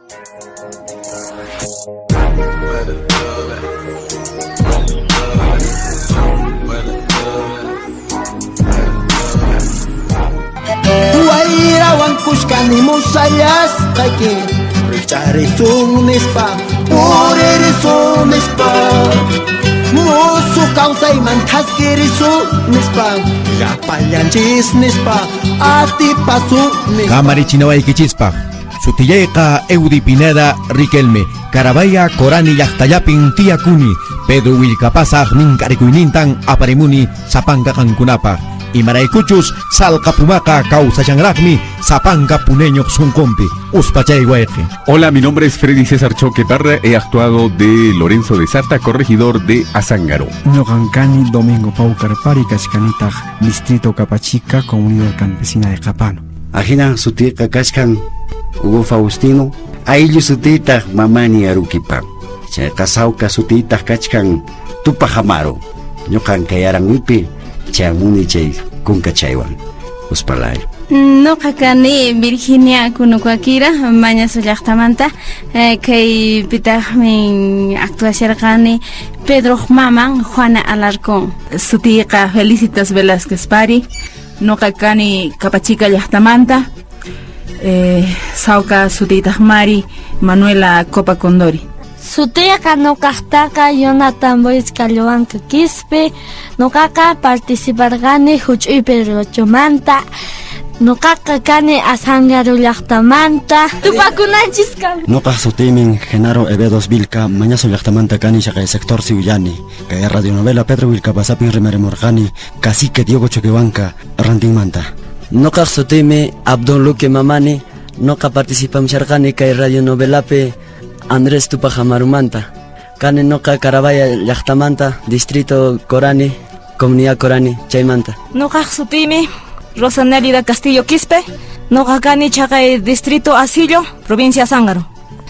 Wayrawan kushkani musallasqayki Rikch'arisun nispa, puririsun nispa Musuq kawsayman thaskirisun nispa Llapallanchis nispa, atipasun nispa. Kamarichinawaykichispaq Sutiyayqa Eudi Pineda Riquelme, Carabaya Corani llaqtallapin tiyakuni, Pedro Willkapasaq mink'arikuynintan aparimuni sapanka qankunapaq. Imaraykuchus salqa pumaqa kawsashanraqmi sapanka puneñoq sunqunpi. Uspachay wayqi. Hola, mi nombre es Freddy César Choque Parra. He actuado de Lorenzo de Sarta, corregidor de Azángaro. Ñuqan kani Domingo Paucarpari kachkanitaq distrito Capachica, comunidad campesina de Qapano. Ajina sutiqa kachkan Hugo Faustino, ayllu sutitaq Mamani Aruquipa. Chayqa sawka sutitaq kachkan Tupaj Amaru. Ñuqan kay Aranwipi chayamuni chay kunka chaywan. Uspalay. Noqa kani Virginia Kunukuakira, Mañazo llaqtamanta, kaypitaqmi actuasharqani Pedroq maman Juana Alarcón. Sutiyqa Felicitas Velázquez Pari, noqa kani Capachica llaqtamanta, sawka sutiytaq Mari Manuela Copa Condori. Sutiyqa noqaqtaqa Jonathan Boyce Callowanka Quispe, noqaqa participarqani Huch'uy Pedrochomanta, noqaqa kani Azángaro llaqtamanta. Tupakunanchis kan. Noqaq sutiymin Genaro Evedos Vilca, Mañazo llaqtamanta kani chaqay sector Siuyani. Kay radionovela Pedro Vilcapasapin rimarimurqani cacique Diego Choquehuanca rantinmanta. Noqaq sutiymi Abdon Luque Mamani, noqa participamsharqani kay radionovelapi Andrés Tupaj Amarumanta. Kani noqa Carabaya llaqtamanta, distrito Corani, comunidad Corani, chaymanta. Noqaq sutiymi Rosa Nélida Castillo Quispe, noqa kani chaqay distrito Asillo, provincia Azángaro.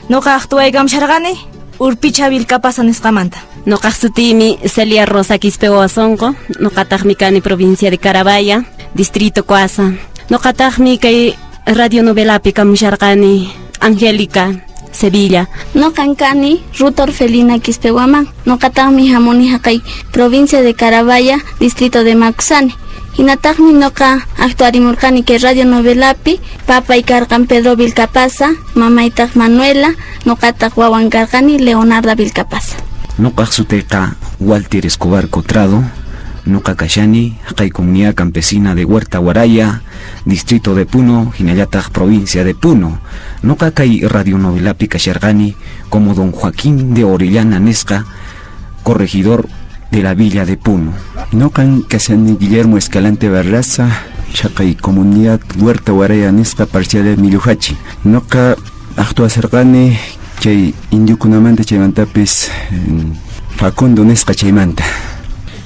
Noqa actuaykamsharqani Urpicha Vilcapasa nisqamanta. Noqaq sutiymi Celia Rosa Quispe Huasonco, noqataqmi kani provincia de Carabaya, distrito Coasa. Noqataqmi kay radionovelapi kamusharqani Angélica Sevilla. Noqan kani Ruth Orfelina Quispe Guamán, noqataqmi hamuni haqay provincia de Carabaya, distrito de Macusani. Hinataqmi noqa actuarimurqani kay radionovelapi, papay karqan Pedro Vilcapasa, mamaytaq Manuela, noqataq wawan karqani Leonarda Vilcapasa. Noqaq sutiyqa Walter Escobar Cotrado, noqa kashani haqay comunidad campesina de Huerta Huaraya, distrito de Puno, hinallataq provincia de Puno. Noqa kay radionovelapi kasharqani como don Joaquín de Orellana nisqa, corregidor de la villa de Puno. Noqan kashani Guillermo Escalante Barraza, chaqay comunidad Huerta Huaraya nisqa parcial Milluhachi. Noqa actuasharqani chay indiokunamanta chaymantapis Facundo nisqa chaymanta.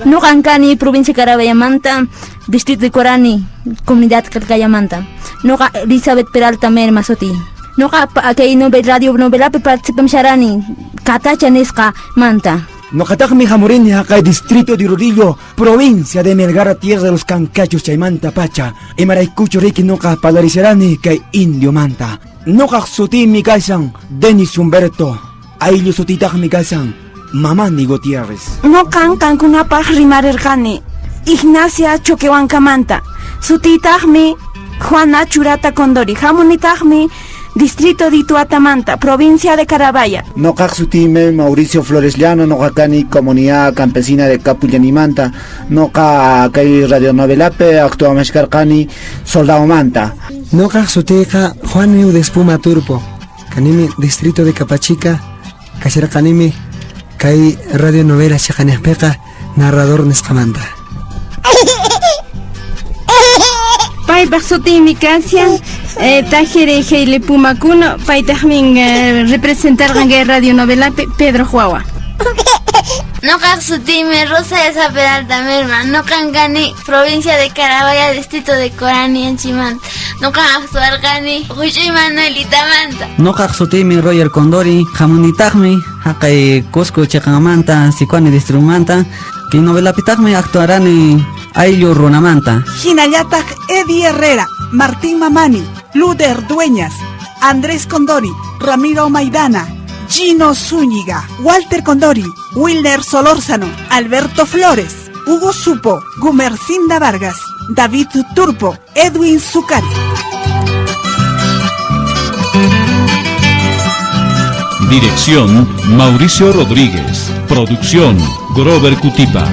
Noqan kani provincia Carabayamanta, distrito de Corani, comunidad Qillqayamanta. Noqa Elizabeth Peralta Merma suti. Noqa kay radio novelapi participamsharani Katacha nisqa manta. Noqataqmi hamurini haqay distrito de Rodillo, provincia de Melgar, tierra de los Cancachos chaymanta pacha. Imaraykuchu riki noqa palarisharani kay indio manta. Noqaq sutimi kashan Denis Humberto, ayllu sutitaqmi kashan Mamani Gutiérrez. Noqan qankunapaq rimarirqani Ignacia Choquehuancamanta. Sutitaqmi Juana Churata Condori. Hamunitaqmi distrito de Ituatamanta, provincia de Carabaya. Noqaq sutime Mauricio Flores Llano, noqa kani comunidad campesina de Capullanimanta, noqa kay radionovelape actuamashkarqani soldado manta. Noqaq sutiyqa Juan Eudes Puma Turpo, kanimi distrito de Capachica, kasharqanimi kay radionovela chiqaniqpiqa narrador nisqamanta. Paypaq sutinmi kashan Tajere Heile Pumakuno, paytaqmin representarqan kay radionovelapi Pedro Huawa. Noqaq sutiymi Rosa Esa Peralta Merma, noqan kani provincia de Carabaya, distrito de Corani, Anchimanta. Noqan actuarqani Huch'uy Manuelitamanta. Noqaq sutiymi Roger Condori, hamunitaqmi haqay Cusco chiqanmanta, Sicuani distritumanta. Kay novelapitaqmi actuarani ayllu runamanta. Hinallataq Eddie Herrera, Martín Mamani, Luder Dueñas, Andrés Condori, Ramiro Maidana, Gino Zúñiga, Walter Condori, Wilner Solórzano, Alberto Flores, Hugo Supo, Gumercinda Vargas, David Turpo, Edwin Zucari. Dirección Mauricio Rodríguez. Producción Grover Cutipa.